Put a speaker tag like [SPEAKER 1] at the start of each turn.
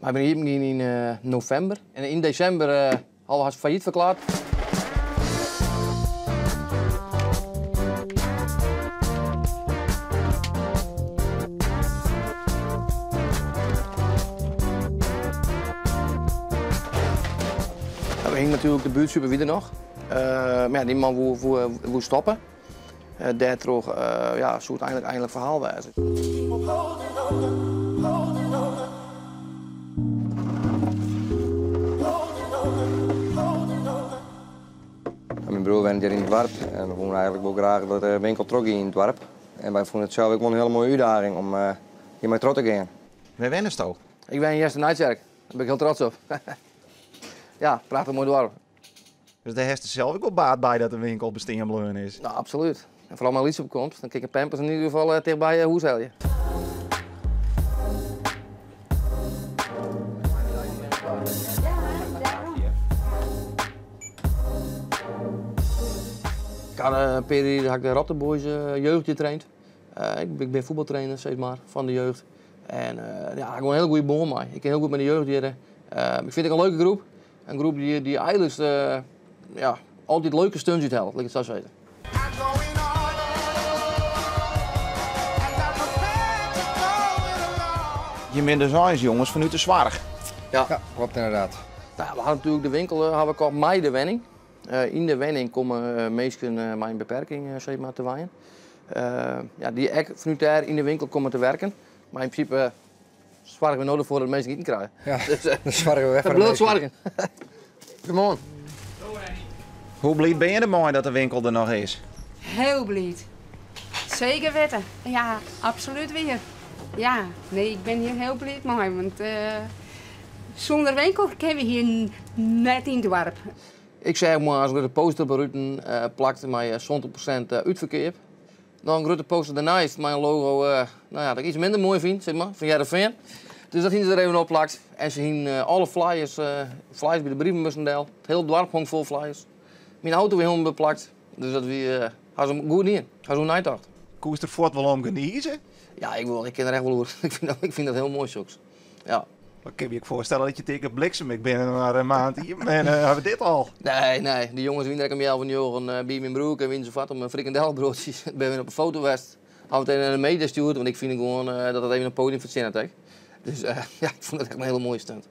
[SPEAKER 1] Wy binne iepen gien yn novimber en yn desimber hawwe we hast fallyt ferklearre. We hiene natuerlik de buertsuper wie der noch. Mar ja, dy man woe stoppe. Dêrtroch ja, soe it einlik einlik ferhaal wêze.
[SPEAKER 2] Myn broer wennet hjir yn it doarp en we woene eigentlik wol graach dat de winkel trochgie yn it doarp. En wy fûnen it sels ek wol in hiele moaie útdaging om hjirmei troch te gean.
[SPEAKER 3] Wêr wennesto?
[SPEAKER 1] Ik wenje yn Easternijtsjerk. Dêr bin ik hiel trots op. Ja, prachtich moai doarp.
[SPEAKER 3] Dus dêr hast sels ek wol baat by dat de winkel bestean bleaun is?
[SPEAKER 1] No, absolút. En foaral mei lyts op komst, dan kin ik de pampers yn ieder gefal tichtby hûs helje. Ik ha in pear jier ha ik de Rotte Boys jeugd traind. Ik bin fuotbaltrainer sis mar, fan de jeugd. En ja, ha ik gewoan in hiele goede bân mei. Ik kin hiel goed mei de jeugd hjir. Ik fyn it ek in leuke groep. In groep dy't eigentlik ja, altyd leuke stunts úthellet, lit ik it sa sizze.
[SPEAKER 3] Je binne dus eins jonges fanút de soarch.
[SPEAKER 1] Ja.
[SPEAKER 2] Ja, klopt inderdaad.
[SPEAKER 1] Nou, we ha natuerlik de winkel ha we kocht mei de wenning. Yn de wenning komme minsken mei in beperking sis mar, te wenjen. Ja, dy't ek fanút dêr yn de winkel komme te werken. Mar yn prinsipe soargje we no derfoar dat minsken iten krije.
[SPEAKER 2] Ja,
[SPEAKER 1] dus,
[SPEAKER 2] dan soargje we wer foar
[SPEAKER 1] it bliuwt soargjen. Goeiemoarn.
[SPEAKER 3] Hoe bliid bin je dermei dat de winkel der noch is?
[SPEAKER 4] Hiel bliid. Seker witte. Ja, absolút wier. Ja, nee, ik bin hjir hiel bliid mei, want sûnder winkel kinne we hjir net yn it doarp.
[SPEAKER 1] Ik seach moarns in grutte poster op 'e ruten plakt mei 70% útferkeap. Noch in grutte poster derneist mei in logo, no ja, dat ik iets minder moai fyn, sis mar, fan Hearrenfean. Dus dat hiene se der even op plakt. En se hiene alle flyers, flyers by de brievenbussen del. It hiele doarp hong fol flyers. Myn auto wie hielendal beplakt. Dus dat wie, ha se goed dien. Ha se oer neitocht.
[SPEAKER 3] Koest der fuort wol om gnize?
[SPEAKER 1] Ja, ik wol, ik kin der echt wol oer. Ik fyn dat hiel moai soks. Ja.
[SPEAKER 3] Ik kin my ek foarstelle dat je tinke, bliksem, ik bin mar in maand iepen en ha we dit al.
[SPEAKER 1] Nee, nee. De jonges wiene der ek om healwei njoggen by myn broerke en wiene se foar om in frikandelbroadsjes. Binne we op 'e foto west. Ha we it even nei de media stjoerd, want ik fyn gewoan dat it even in podium fertsjinnet ek. Dus ja, ik fûn it echt in hiele moaie stunt.